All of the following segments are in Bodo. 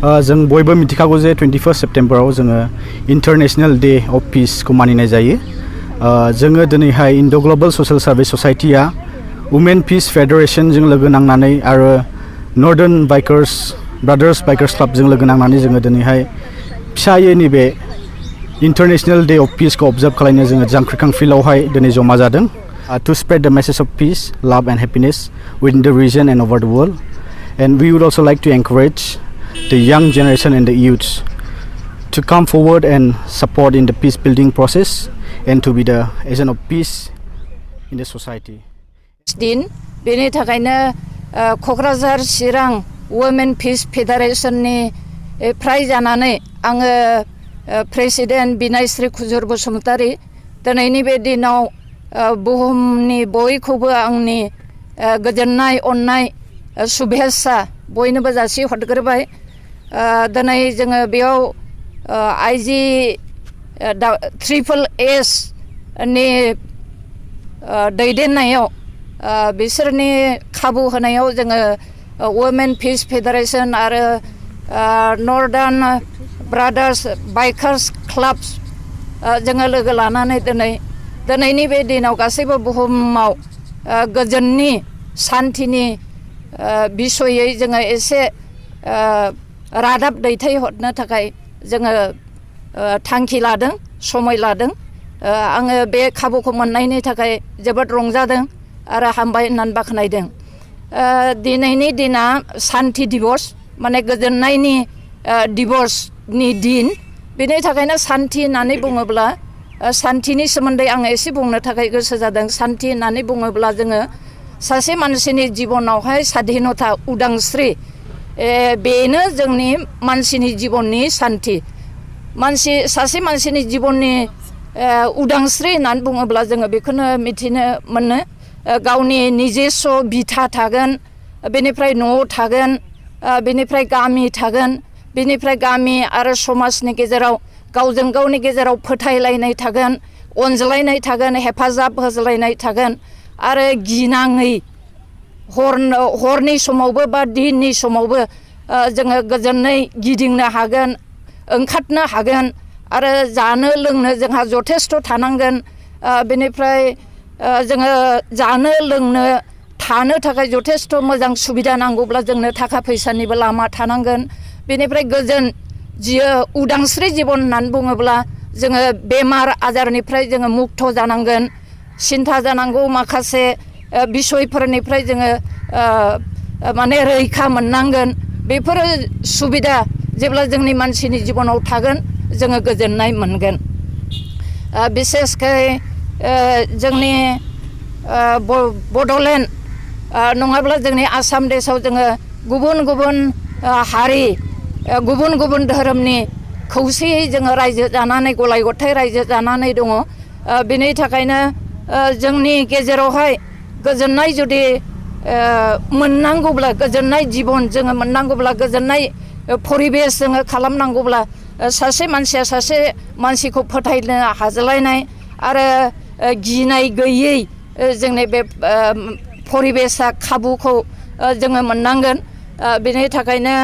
जों बयबो मिथिखागौ जे 21 सेप्टेम्बराव जोङो इन्टारनेशनेल डे अफ पीसखौ मानिनाय जायो। जोङो दिनैहाय इन्ड' ग्लबेल ससियेल सार्भिस ससाइटिया वुमेन पीस फेडारेशनजों लोगो नांनानै आरो नर्दार्न बाइकार्स ब्रादार्स बाइकार्स क्लाबजों लोगो नांनानै जोङो दिनैहाय फिसायै नैबे इन्टारनेशनेल डे अफ पीसखौ अबजार्भ खालामनो जोङो जांख्रिखां फिल्डआवहाय दिनै जमा जादों to spread the message of peace, love and happiness within the region and over the world. And we would also like to encourage the young generation and the youths to come forward and support in the peace building process and to be the agent of peace in the society. दिन बेनि थाखायनो क'क्राझार चिरां वुमेन पीस फेडारेशननि फ्राय जानानै आङो प्रेसिडेन्ट बिनायश्री खुजुर बसुमतारी दिनैनि बे दिनाव बुहुमनि बयखौबो आंनि गोजोननाय अननाय शुभेच्छा बयनोबो जासि हरग्रोबाय। दिनै जोङो बेयाव आइजि SSS नि दैदेननायाव बिसोरनि खाबु होनायाव जोङो वुमेन पीस फेडारेशन आरो नर्दार्न ब्रादार्स बाइकार्स क्लाब्स जोङो लोगो लानानै दिनैनि बे दिनाव गासैबो बुहुमाव गोजोननि सान्थिनि बिसयै जोङो एसे रादाब दैथायहरनो थाखाय जोङो थांखि लादों, समय लादों। आङो बे खाबुखौ मोननायनि थाखाय जोबोद रंजादों आरो हामबाय होननानै बाख्नायदों। दिनैनि दिना सान्थि दिबस माने गोजोननायनि दिबसनि दिन। बेनि थाखायनो सान्थि होननानै बुङोब्ला सान्थिनि सोमोन्दै आं एसे बुंनो थाखाय गोसो जादों। सान्थि होननानै बुङोब्ला जोङो सासे मानसिनि जिबनावहाय स्वाधीनता उदांस्रि बेनो जोंनि मानसिनि जिबननि सान्थि। सासे मानसिनि जिबननि उदांस्रि होननानै बुङोब्ला जोङो बेखौनो मिथिनो मोनो। गावनि निजेस्व बिथा थागोन, बेनिफ्राय न' थागोन, बेनिफ्राय गामि थागोन, बेनिफ्राय गामि आरो समाजनि गेजेराव गावजों गावनि गेजेराव फोथायलायनाय थागोन, अनज्लायनाय थागोन, हेफाजाब होज्लायनाय थागोन आरो गिनाङै हरनि समावबो बा दिननि समावबो जोङो गोजोनै गिदिंनो हागोन, ओंखारनो हागोन आरो जानो लोंनो जोंहा जथेस्थ' थानांगोन। बेनिफ्राय जोङो जानो लोंनो थानो थाखाय जथेस्थ' मोजां सुबिदा नांगौब्ला जोंनो थाखा फैसानिबो लामा थानांगोन। बेनिफ्राय गोजोन उदांस्रि जिबन होननानै बुङोब्ला जोङो बेमार आजारनिफ्राय जोङो मुक्त जानांगोन, सिन्था जानांगौ माखासे बिसयफोरनिफ्राय जोङो माने रैखा मोननांगोन। बेफोरो सुबिदा जेब्ला जोंनि मानसिनि जिबनाव थागोन जोङो गोजोननाय मोनगोन। बिसेसकै जोंनि बड'लेण्ड नङाब्ला जोंनि आसाम देशआव जोङो गुबुन गुबुन हारि गुबुन गुबुन धोरोमनि खौसेयै जोङो रायजो जानानै गलाय गथाय रायजो जानानै दङ। बेनि थाखायनो जोंनि गेजेरावहाय गोजोननाय जुदि मोननांगौब्ला, गोजोननाय जिबन जोङो मोननांगौब्ला, गोजोननाय परिबेस जोङो खालामनांगौब्ला सासे मानसिया सासे मानसिखौ फोथायनो हाज्लायनाय आरो गिनाय गैयै जोंनि बे परिबेसा खाबुखौ जोङो मोननांगोन। बेनि थाखायनो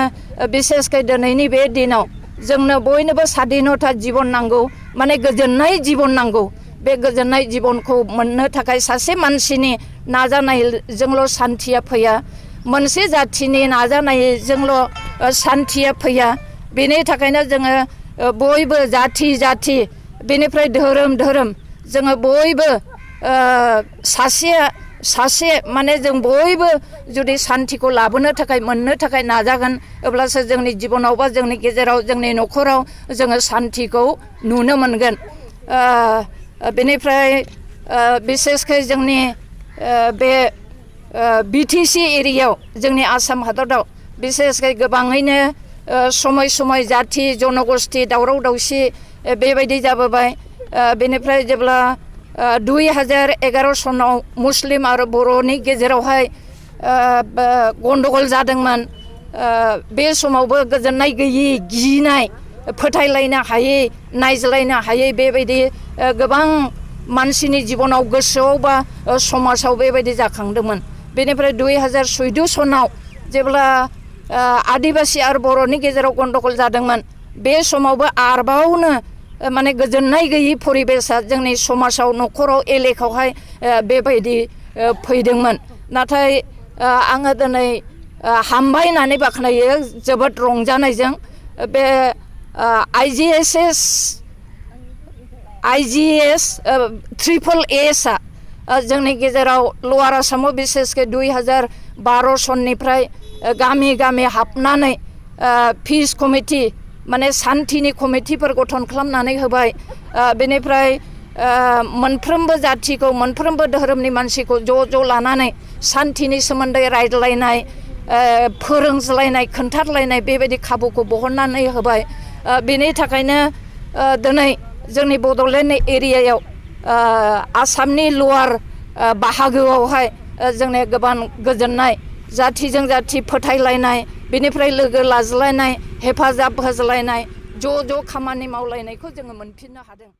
बिसेसकै दिनैनि बे दिनाव जोंनो बयनोबो स्वाधीनता जिबन नांगौ, माने गोजोननाय जिबन नांगौ। बे गोजोननाय जिबनखौ मोननो थाखाय सासे मानसिनि नाजानायजोंल' सान्थिया फैया, मोनसे जाथिनि नाजानायजोंल' सान्थिया फैया। बेनि थाखायनो जोङो बयबो जाथि बेनिफ्राय धोरोम जोङो बयबो सासे माने जों बयबो जुदि सान्थिखौ लाबोनो थाखाय मोननो थाखाय नाजागोन अब्लासो जोंनि जिबनाव बा जोंनि गेजेराव जोंनि न'खराव जोङो सान्थिखौ नुनो मोनगोन। बेनिफ्राय बिसेसकै जोंनि बे BTC एरियायाव जोंनि आसाम हादराव बिसेसकै गोबाङैनो समय जाथि जनगोष्ठी दावराव दावसि बेबायदि जाबोबाय। बेनिफ्राय जेब्ला 2011 सनाव मुस्लिम आरो बर'नि गेजेरावहाय गन्डगल जादोंमोन, बे समावबो गोजोननाय गैयि, गिनाय, फोथायलायनो हायै, नायज्लायनो हायै बेबायदि गोबां मानसिनि जिबनाव गोसोआव बा समाजाव बेबायदि जाखांदोंमोन। बेनिफ्राय 2014 सनाव जेब्ला आदिबासी आरो बर'नि गेजेराव गन्डगल जादोंमोन बे समावबो आरोबावनो माने गोजोननाय गैयि परिबेसा जोंनि समाजाव न'खराव एलेकायावहाय बेबायदि फैदोंमोन नाथाय आङो दिनै हामबाय होननानै बाख्नायो जोबोद रंजानायजों बे IGS ट्रिपल एसआ जोंनि गेजेराव लवार आसामाव बिसेसके 2012 सननिफ्राय गामि गामि हाबनानै पिस कमिटि माने सान्थिनि कमिटिफोर गठन खालामनानै होबाय बेनिफ्राय मोनफ्रोमबो जाथिखौ मोनफ्रोमबो धोरोमनि मानसिखौ ज' लानानै सान्थिनि सोमोन्दै रायज्लायनाय फोरोंज्लायनाय खोन्थालायनाय बेबायदि खाबुखौ बहननानै होबाय बेनि थाखायनो दिनै जोंनि बड'लेण्ड एरियायाव आसामनि लवार बाहागोआवहाय जोंनि गोबां गोजोननाय जाथिजों जाथि फोथायलायनाय बेनिफ्राय लोगो लाज्लायनाय हेफाजाब होज्लायनाय ज' खामानि मावलायनायखौ जोङो मोनफिननो हादों।